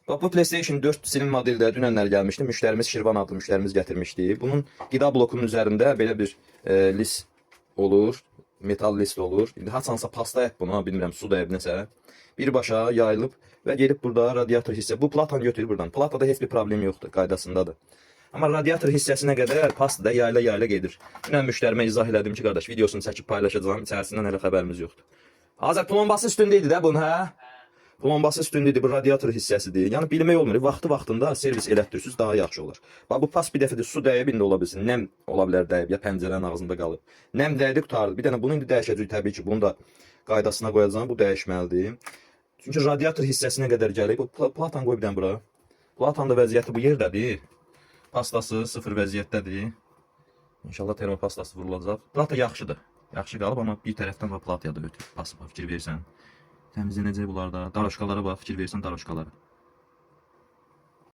Bax bu PlayStation 4 slim modeldə dünənlər gəlmişdi. Müştərimiz Şirvan adlı müştərimiz gətirmişdi. Bunun qida blokunun üzərində belə bir list olur. Metal list olur. İndi haçansa pasta yap buna, bilmirəm, su dəyib nəsə. Birbaşa yayılıb və gelib burada radiator hissə. Bu platan götürür buradan. Platada heç bir problem yoxdur, qaydasındadır. Amma radiator hissəsinə qədər pasta da yayla yayla gedir. Dünən müştərimə izah elədim ki, qardaş, videosunu çəkib paylaşacağam. İçərisindən hələ xəbərimiz yoxdur. Azər plombası üstündə idi də bunun, hə? Plombası üstündə idi, bu radiator hissəsidir. Yəni bilmək olmur. Vaxtı vaxtında servis elətdirsiniz daha yaxşı olar. Bax bu pas bir dəfə də su dəyib indi ola bilsin. Nəm ola bilər dəyib ya pəncərənin ağzında qalıb. Nəm dəydi qurtardı. Bir dənə bunu indi dəyişəcəyik təbii ki, bunu da qaydasına qoyacağam. Bu dəyişməlidir. Çünki radiator hissəsinə qədər gəlib. Bu platan qoy bir dənə bura. Platan da vəziyyəti bu yerdədir. Pastası sıfır vəziyyətdədir. İnşallah termopastası vurulacaq. Plata yaxşıdır. Yaxşı qalıb amma bir tərəfdən bax plataya da ötür. Pasıb fikir versən. Təmizlənəcək bunlar da. Daroşkalara bax, fikir versən daroşkalara.